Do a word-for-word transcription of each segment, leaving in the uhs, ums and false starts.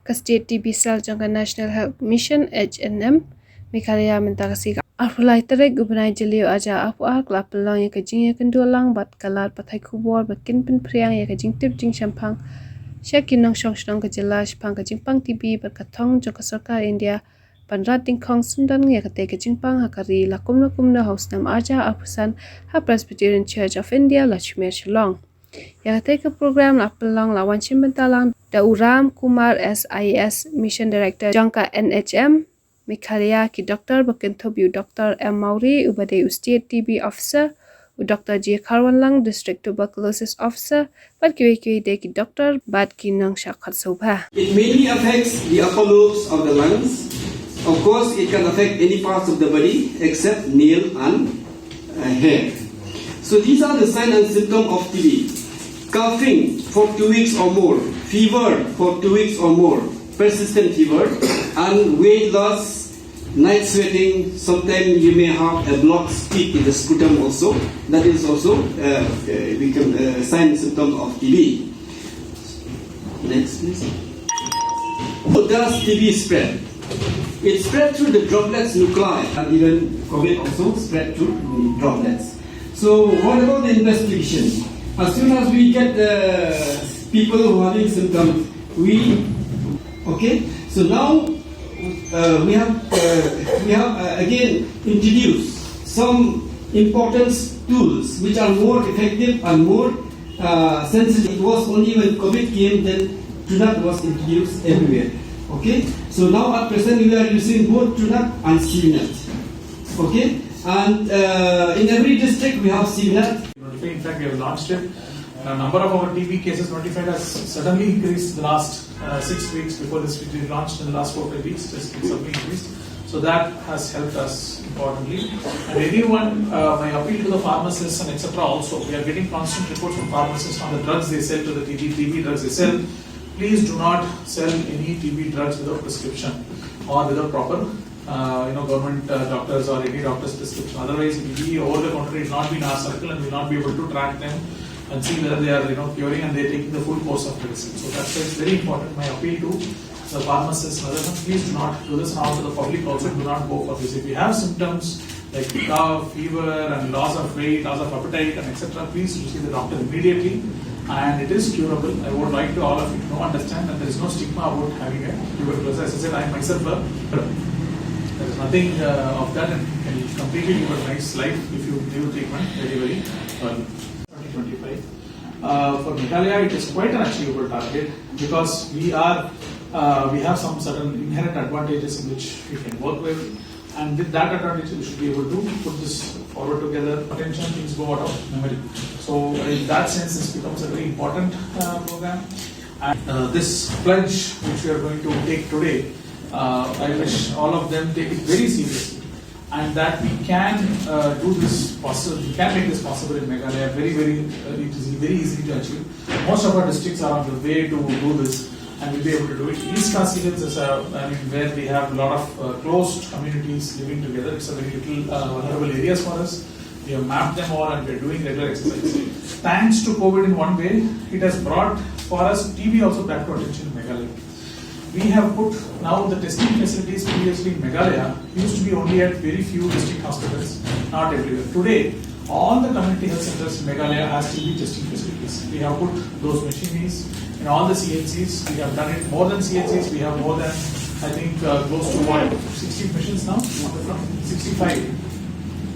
Ka State T B Cell jong ka National Health Mission, H N M, Meghalaya mynta ka sngi ka arphew lai tarik u bnai Jylliew arhajar arphew ar ka la pynlong ïa ka jingïakynduh lang bad ka lad pathai khubor ba kin pynphriang ïa ka jingtip jingshemphang sha ki nongshong shnong ka jylla shaphang ka jingpang T B bad ka thong jong ka sorkar India ban rat dyngkhong syndon ïa katei ka jingpang ha ka ri la kumno kumno ha u snem arhajar arphew san ha Presbyterian Church of India, Lachmer, Shillong. Ïa katei ka program la pynlong la wan shim bynta lang da u Ram Kumar S I S, Mission Director jong ka N H M Meghalaya, ki doktor ba kynthup ïa u Doktor M Mawrie uba dei u State T B Officer, u Doktor J Kharwanlang, District Tuberculosis Officer, bad kiwei kiwei de ki doktor bad ki nongshah khot sngewbha. It mainly affects the upper lobes of the lungs. Of course, it can affect any parts of the body except nail and uh, hair. So these are the sign and symptom of T B. Coughing for two weeks or more, fever for two weeks or more, persistent fever, and weight loss, night sweating. Sometimes you may have a blocked spit in the sputum also. That is also uh, uh, we can, uh, sign symptom of T B. Next, please. How does T B spread? It spread through the droplets nuclei, and even COVID also spread through the droplets. So what about the investigation? As soon as we get the people who are having symptoms, we, okay. So now uh, we have uh, we have uh, again introduced some important tools which are more effective and more uh, sensitive. It was only when COVID came then Trunat was introduced everywhere. Okay, so now at present we are using both Trunat and Sivinet. Okay, and uh, in every district we have Sivinet. In fact, we have launched it. The number of our T B cases notified has suddenly increased the last uh, six weeks. Before this, we launched in the last four, five weeks, just it's suddenly increased. So that has helped us importantly. And anyone, uh, my appeal to the pharmacists and et cetera also, we are getting constant reports from pharmacists on the drugs they sell to the T B, T B drugs they sell. Please do not sell any T B drugs without prescription or without proper uh, you know, government uh, doctors or any doctor's prescription. Otherwise, it will be over the counter, it will not be in our circle, and we will not be able to track them and see whether they are, you know, curing and they are taking the full course of medicine. So that's why it's very important. My appeal to the pharmacists and others, please do not do this. And also the public also, do not go for this. If you have symptoms like cough, fever, and loss of weight, loss of appetite, and et cetera, please see the doctor immediately. And it is curable. I would like to all of you to know, understand that there is no stigma about having a tuberculosis. As I said, I am myself a, there is nothing uh, of that, and you can completely live a nice life if you do treatment very, very early. twenty twenty-five. Uh, for Meghalaya, it is quite an achievable target because we are, uh, we have some certain inherent advantages in which we can work with. And with that advantage, we should be able to put this forward together. Potential things go out of memory. So in that sense, this becomes a very important uh, program. And uh, this pledge, which we are going to take today, uh, I wish all of them take it very seriously, and that we can uh, do this possible. We can make this possible in Meghalaya. Very, very, uh, it is very easy to achieve. Most of our districts are on the way to do this, and we'll be able to do it. East Khasi Hills is a, I mean, where we have a lot of uh, closed communities living together. It's a very little uh, vulnerable areas for us. We have mapped them all, and we're doing regular exercise. Thanks to COVID, in one way, it has brought for us T B also back to attention in Meghalaya. We have put now the testing facilities previously in Meghalaya used to be only at very few district hospitals, not everywhere. Today, all the community health centers in Meghalaya has T B testing facilities. We have put those machineries in all the C H Cs. We have done it more than C H Cs. We have more than, I think, uh, close to what, sixty machines now? sixty-five.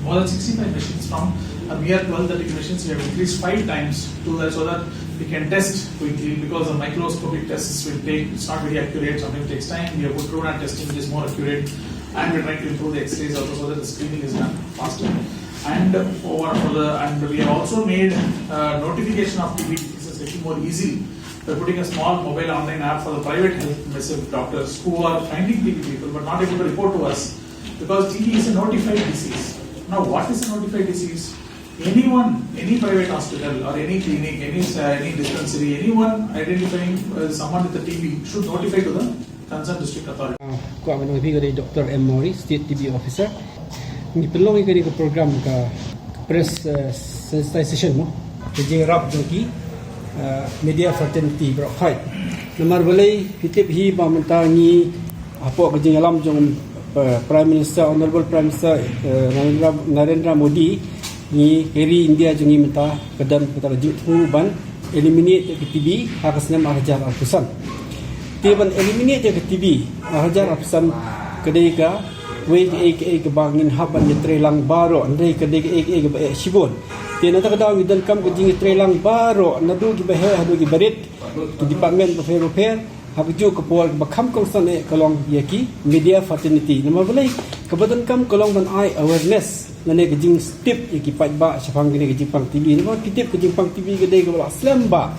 More than sixty-five machines from a mere twelve, thirteen machines. We have increased five times to that so that we can test quickly because the microscopic tests will take, it's not very accurate, sometimes it takes time. We have put Trunat testing, which is more accurate, and we're trying to improve the X-rays also so that the screening is done faster. And for, for the and we have also made uh, notification of T B cases little more easy by putting a small mobile online app for the private health message doctors who are finding T B people but not able to report to us because T B is a notified disease. Now, what is a notified disease? Anyone, any private hospital or any clinic, any uh, any dispensary, anyone identifying uh, someone with a T B should notify to the concerned district authority. Uh, ko amano bi ko Doctor M Mori, State T B Officer. Ngi pynlong ïa kane ka program ka press uh, sensitization mo. Ka jingrap jong ki uh, media fraternity baroh khoit. Namar balei, phi tip hi ba mynta ngi hapoh ka jingïalam jong uh, Prime Minister, Honorable Prime Minister uh, Narendra, Narendra Modi, ngi ka ri India jong ngi mynta ka don kata ka jingthmu ban eliminate ïa ka T B ha ka snem ar hajar arphew san. Te ban eliminate ïa ka T B ar hajar arphew san ka dei ka wei kaei kaei kaba ngin hap ban ïatreilang baroh, hynrei ka dei kaei kaei kaba eh shibun. Te na kata ka daw ngi donkam ka jingïatreilang baroh, naduh kiba heh haduh kiba rit, ki department bapher bapher, ha kajuh ka por ba kham kongsan eh ka long ïa ki media fraternity. Namar balei, kaba donkam ka long ban ai awareness lane ka jingtip ïa ki paidbah shaphang kane ka jingpang T B. Namar ki tip ka jingpang T B ka dei kaba la slem bha.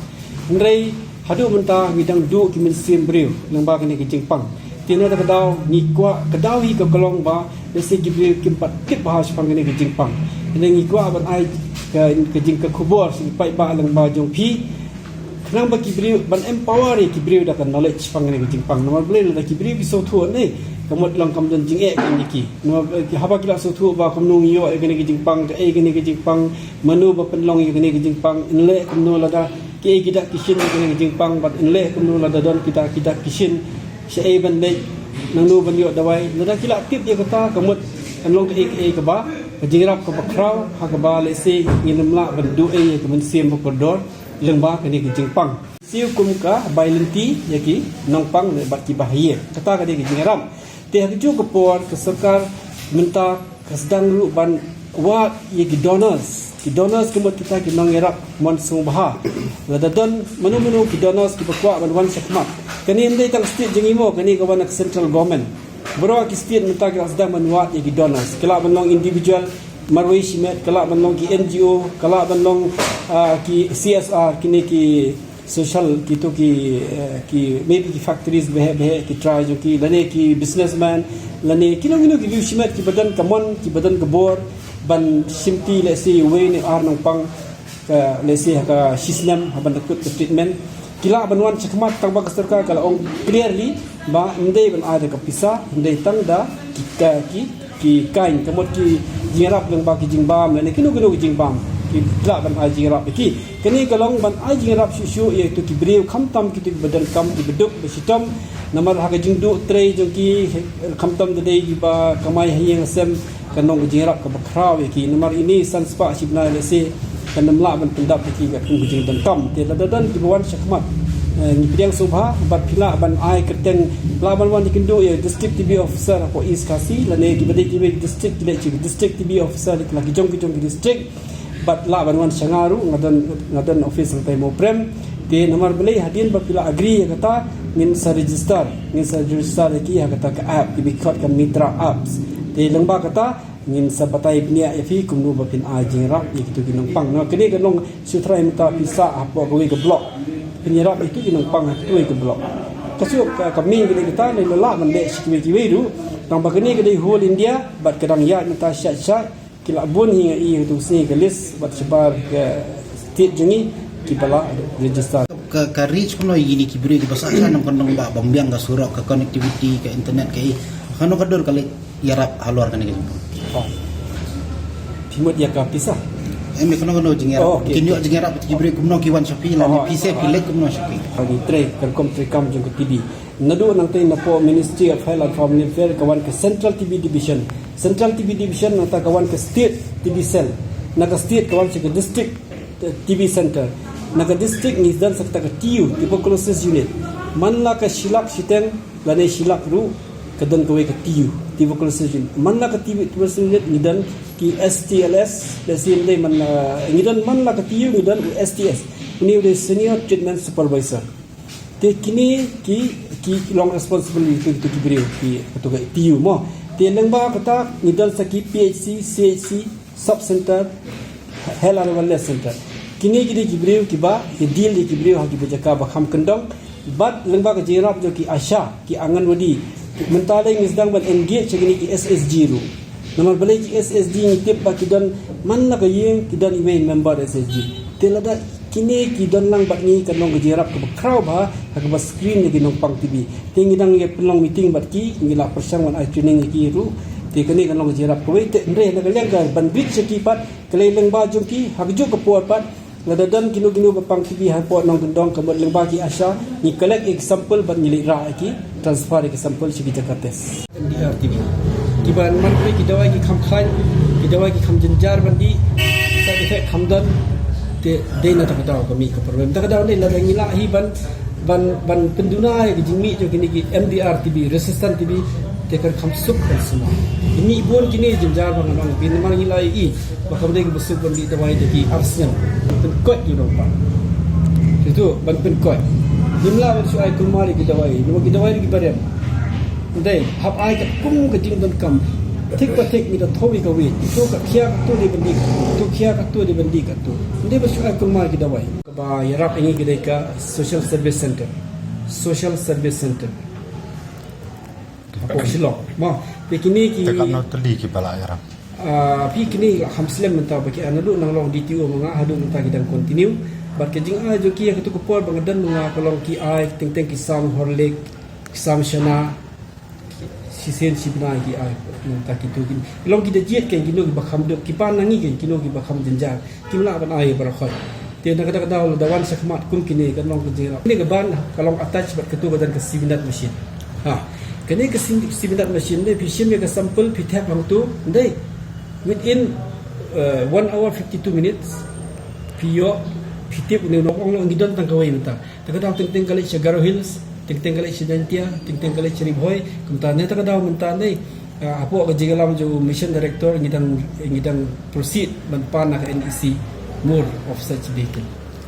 Hynrei haduh mynta ngi dang duh ki mynsiem briew lyngba kane ka jingpang. Te na kata ka daw ngi kwah, ka daw hi ka long ba lehse ki briew kim pat tip bha shaphang kane ka jingpang. Hynrei ngi kwah ban ai ka, ka jing, ka khubor sha ki paidbah lyngba jong phi, khnang ba ki briew, ban empower ïa ki briew da ka knowledge shaphang kane ka jingpang. Namar balei, lada ki briew ki sngewthuh ne, ka mut long kam don jingeh ïa ki. Namar, eh, haba ki la sngewthuh ba kumno ngi ïoh ïa kane ka jingpang, kaei kane ka jingpang, mano ba pynlong ïa kane ka jingpang, yn leh kumno lada kiei ki dak ki shin ïa kane ka jingpang, bad yn leh kumno lada don ki dak ki dak ki shin, shaei ban leit, nangno ban ïoh dawai. Lada ki la tip ïa kata, ka mut kan long kaei kaei kaba, ka jingïarap kaba khraw, ha kaba lehse ngin ym lah ban duh ei ïa ka mynsiem ba kordor lyngba kane ka jingpang. Siew kum ka bai lynti ïa ki nongpang ne bad ki bahaïing. Kata ka dei ka jingïarap. Te ha kajuh ka por ka sorkar mynta ka sdang ruh ban wad ïa ki donors. Ki donors ka mut kita ki nongïarap mon sngewbha. Lada don mano mano ki donors kiba kwah ban wan shakhmat. Kane ym dei tang state jong ngi mo, kane ka wan na ka central government. Baroh ki state mynta ki la sdang ban wad ïa ki donors. Ka lah ban long individual marwei shimet, ka lah ban long ki N G O, ka lah ban long, ah, ki C S R, kine ki social, kito ki, eh, ki maybe ki factories beheh beheh, ki trai jong ki, lane ki businessman, lane kino kino ki briew shimet kiba don ka mon, kiba don ka bor ban shimti lehse wei ne ar nongpang, ka lehse ha ka shisnem, ha ban da kut ka treatment. Ki lah ban wan shakhmat, tang ba ka sorkar ka la ong clearly ba ym dei ban ai da ka pisa, ym dei tang da ki, ka, ki, ki kain, ka mut ki jingïarap lyngba ki jingbam lane kino kino ki jingbam, ki lah ban ai jingïarap ïa ki. Kane ka long ban ai jingïarap shuh shuh ïa kito ki briew, khamtam kito kiba donkam, kiba duk ba shitom. Namar ha ka jingduh trei jong ki, khamtam da dei kiba kamai ha ïing ha sem, kan long ka jingïarap kaba khraw ïa ki. Namar ine i san spah shi bnai lehse kan ym lah ban pyndap ïa ki katkum ka jingdonkam. Te lada don kiba wan shakhmat, eh, ngi pdiang sngewbha bad phi lah ban ai kyrteng, lah ban wan ïakynduh ïa District T B Officer hapoh East Khasi, lane kiba dei kiwei ki district, ki leh ki District T B Officer, la ki jong ki jong ki district. Bad lah ban wan sha nga ruh, nga don, nga don office hangtai Mawprem. Te namar balei, hadien ba phi la agree ïa kata, ngin sa register, ngin sa register ïa ki ha kata ka app, kiba khot ka Mitra apps. Te lyngba kata ngin sa batai bniah ïa phi kumno ba phin ai jingïarap ïa kito ki nongpang. Namar kane ka long shu trai mynta phi sah hapoh kawei ka block, phin ïarap ïa kito ki nongpang ha kawei ka block. Ka shu ka, ka mih kane kata ne, la lah ban leh sha kiwei kiwei ruh. Tang ba kane ka dei whole India bad ka dang ïaid mynta shait shait. Ki la bun hi, nga i ha katu ka sngi ka list bad shabar ka state jong ngi kiba la register. Ka, ka reach kumno ïa kine ki briew kiba sah sha nongkyndong ba, ban biang ka surok, ka connectivity, ka internet, kaei, kano ka dur ka leit ïarap halor kane ka jingpang? Oh. Phi mut ïa ka pisa? Em, kano kano jingïarap? Oh, okay, kin ïoh okay. Jingïarap ki briew kumno ki wan sha phi, lane phi seh phi leit kumno sha phi? Ka ngi trei, ka rukom treikam jong ka T B. Naduh nangtei napoh Ministry of Health and Family Welfare ka wan ka Central T B Division. Central T B Division, nangta ka wan ka State T B Cell. Na ka State ka wan sha ka District, eh, T B Center. Na ka District ngi don sa kata ka T U, Tuberculosis Unit. Man la ka shi lak shiteng lane shi lak ruh, ka don kawei ka T U, Tuberculosis Unit. Man la ka T B, Tuberculosis Unit ngi don ki S T L S, lehse ym dei man, eh, ngi don man la ka T U ngi don u S T S. Une u dei Senior Treatment Supervisor. Te kine ki, ki long responsible ïa kito, kito ki briew, ki, kito ki T U mo. Te lyngba kata ngi don sa ki P H C, C H C, sub center, health and wellness center. Kine ki dei ki briew kiba ïa deal ïa ki briew ha kiba jaka ba kham kyndong. Bad lyngba ka jingïarap jong ki ASHA, ki Anganwadi, mynta lei ngi sdang ban engage ïa kine ki S S G ruh. Namar balei ki S S G ngi tip ba ki don man la ka ïing ki don iwei i member S S G. Te lada kine ki don lang bad ngi kan long ka jingïarap kaba khraw bha ha kaba screen ïa ki nongpang T B. Te ngi dang ïa pynlong meeting bad ki, ngi la pyrshang ban ai training ïa ki ruh. Te kane kan long ka jingïarap kawei, te hynrei na ka liang ka ban reach ïa ki pat, ka lei lyngba jong ki ha kajuh ka por pat, Lada don kino kino ba pang T B hapoh Nongkyndong ka mut lyngba ki ASHA, ngi collect ïa ki sample bad ngi leit rah ïa ki, transfer ïa ki sample sha ki jaka test. M D R T B. Kiba man ki dawai ki kham khlaiñ, ki dawai ki kham jynjar ban dih, side effect kham don, te dei na kata ka daw ka mih ka problem. Kata ka daw ne lada ngi lah hi ban ban ban pynduna ïa ki jingmih jong kine ki M D R T B, resistant T B, te kan kham suk kan sumar. Ki mih bun kine jynjar ba ngan ong, namar ngi la ïohi ba kam dei kaba suk ban dih dawai da ki ar snem. Ban pynkoit ïa u nongpang. Kito ban pynkoit. Ngim lah ban shu ai kulmar ïa ki dawai, namar ki dawai ki ba rem. Dei, hap ai katkum ka jingdonkam. Thik pa thik ngi da thoh ïa ka weight. Ito ka khia katto dei ban dih katto. Ito khia katto dei ban dih katto. Ym dei ban shu ai kulmar ïa ki dawai. Kaba ïarap ïa ngi ka dei ka Social Service Center. Social Service Center. Hapoh Shillong. Mo, te kine ki Te katno tylli kiba la ïarap? Ah, phi, kine la kham slem mynta ba ki, ah, naduh nang long D T O ma nga haduh mynta ki dang continue. Bad ka jingai jong ki ïa katu ka por ba nga don ma nga ka long ki ai teng teng ki sam Horlicks, ki sam shana, shisien shi bnai ki ai, mynta kito ki. Ki long ki da jied keiñ kino kiba kham duk, ki pan na ngi keiñ kino kiba kham jynjar. Kim lah ban ai baroh khoit. Te na kata ka daw lada wan shakhmat kum kine kan long ka jingïarap. Kine ka ban ka long attach bad katu ka don ka Sievert machine. Ha. Kane ka Siem-, Sievert machine dei phi shim ïa ka sample phi thep hangtu dei. Within, uh, one hour fifty-two minutes phi ïoh phi tip une u nongpang, ngi don tang kawei mynta. Te ka daw teng teng ka leit sha Garo Hills, teng teng ka leit sha Jaintia, teng teng ka leit sha Ri Bhoi, kumta ne te ka daw mynta ne, ah, hapoh ka jingïalam jong u mission director ngi dang, ngi dang proceed ban pan na ka N E C more of such vehicle.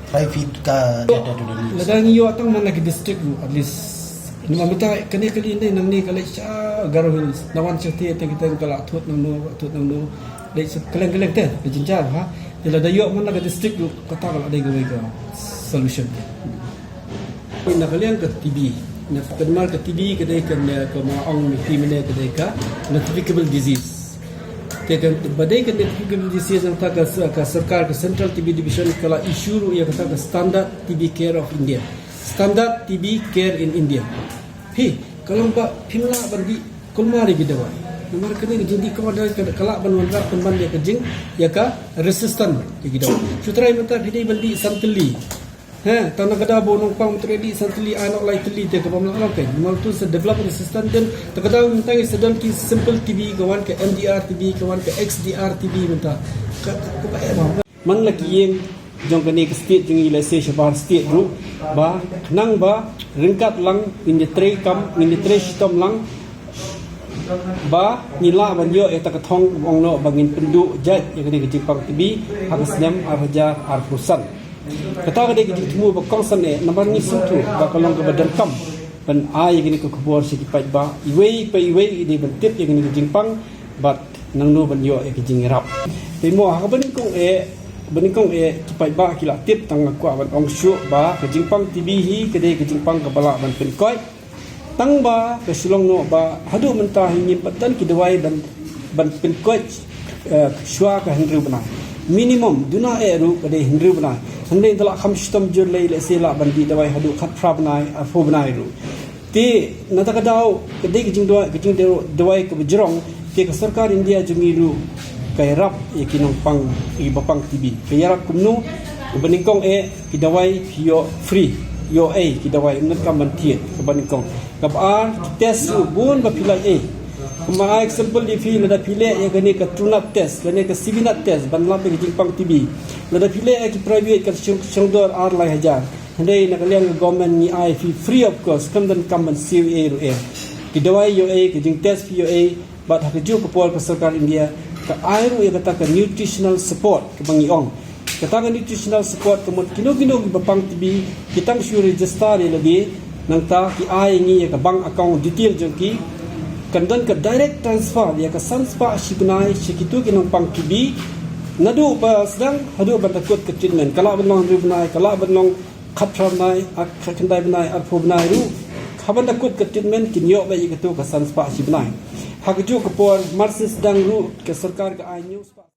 Five feet ka data tu dah ni. Lada ngi ïoh tang man la ki district ruh, at least. Namar mynta kane ka leit ne nangne ka leit sha Garo Hills, na wan sha te teng teng ka la thut nangno, thut nangno, leit sha kylleng kylleng te, ka jynjar ha. Te lada ïoh man la ka district ruh, kata ka la dei kawei ka solution te. Na ka liang ka T B, na ka, namar ka T B ka dei ka, ka ma ong mynta mynne ka dei ka notificable disease. Te ka ba dei ka notificable disease nangta ka, ka sorkar ka Central T B Division ka la issue ruh ïa kata ka Standard T B Care of India. Standard T B Care in India. Phi, ka long ba phim lah ban dih kulmar ïa ki dawai. Namar kane ka jingdih kulmar dawai ka, ka lah ban wanrah pynban ïa ka jing, ïa ka resistant ïa ki dawai. Shu trai mynta phi dei ban dih san tylli. He, tang na ka daw ba u nongpang u trei dih san tylli, ai noh lai tylli te kaba ym lah long keiñ. Namar utu sa develop resistant, te na ka daw mynta ngi sa don ki simple T B ka wan, ka M D R T B ka wan, ka X D R T B mynta. Ka, ka, kaba eh ba. Man la ki ïing jong kane ka state jong ngi, lehse shabar state ruh, ba khnang ba ryngkat lang ngin ïa trei kam, ngin ïa trei shitom lang, ba ngin lah ban ïoh ïa kata ka thong, ong noh ba ngin pynduh jait ïa kane ka jingpang T B ha ka snem ar hajar arphew san. Kata ka dei ka jingthmu ba kongsan eh, namar ngi sngewthuh ba ka long kaba donkam ban ai ïa kane ka khubor sha ki paidbah, iwei pa iwei i dei ban tip ïa kane ka jingpang bad nangno ban ïoh ïa ka jingïarap. Te mo, ha kaba nyngkong eh, ba nyngkong eh ki paidbah ki la tip, tang nga kwah ban ong shuh ba ka jingpang T B hi ka dei ka jingpang kaba lah ban pynkoit. Tang ba ka shu long noh ba haduh mynta hi ngim pat don ki dawai ban, ban pynkoit, eh, shuwa ka hynriew bnai. Minimum duna eh ruh ka dei hynriew bnai. Hynrei te lah kham shitom jur lei, lehse lah ban dih dawai haduh khatphra bnai, arphew bnai ruh. Te na kata ka daw ka dei ka jingdawai, ka jingdawai kaba jrong, te ka sorkar India jong ngi ruh ka ïarap ïa ki nongpang, ïa ki bapang T B. Ka ïarap kumno? Kaba nyngkong eh, ki dawai phi ïoh free, ïoh ei ki dawai, ym donkam ban thied, kaba nyngkong. Kaba ar, ki test ruh bun ba phi lah ei. Kumba ai example ïa phi, lada phi leh ïa kane ka TruNat test, kane ka Sievert test ban lap ïa ka jingpang T B. Lada phi leh ïa ki private ka shong, shong dor ar lai hajar. Hynrei na ka liang ka government ngi ai phi free of cost, kam donkam ban siew ei ruh ei. Ki dawai ïoh ei, ka jingtest phi ïoh ei, bad ha kajuh ka por ka sorkar India ka ai ruh ïa kata ka nutritional support kaba ngi ong. Kata ka nutritional support ka mut kino kino ki bapang T B ki tang shu register ïa lade, nangta ki ai ïa ngi ïa ka bank account detail jong ki. Kan don ka direct transfer ïa ka san spah shi bnai sha kito ki nongpang T B. Naduh ba sdang haduh ban da kut ka treatment, ka lah ban long hynriew bnai, ka lah ban long khatphra bnai, ar, khatkhyndai bnai, arphew bnai ruh. Haba da kut ka treatment kin ïoh beit ïa kato ka san spah shi bnai. Ha kajuh ka por mar shu sdang ruh ka sorkar ka ai hynñiew spah.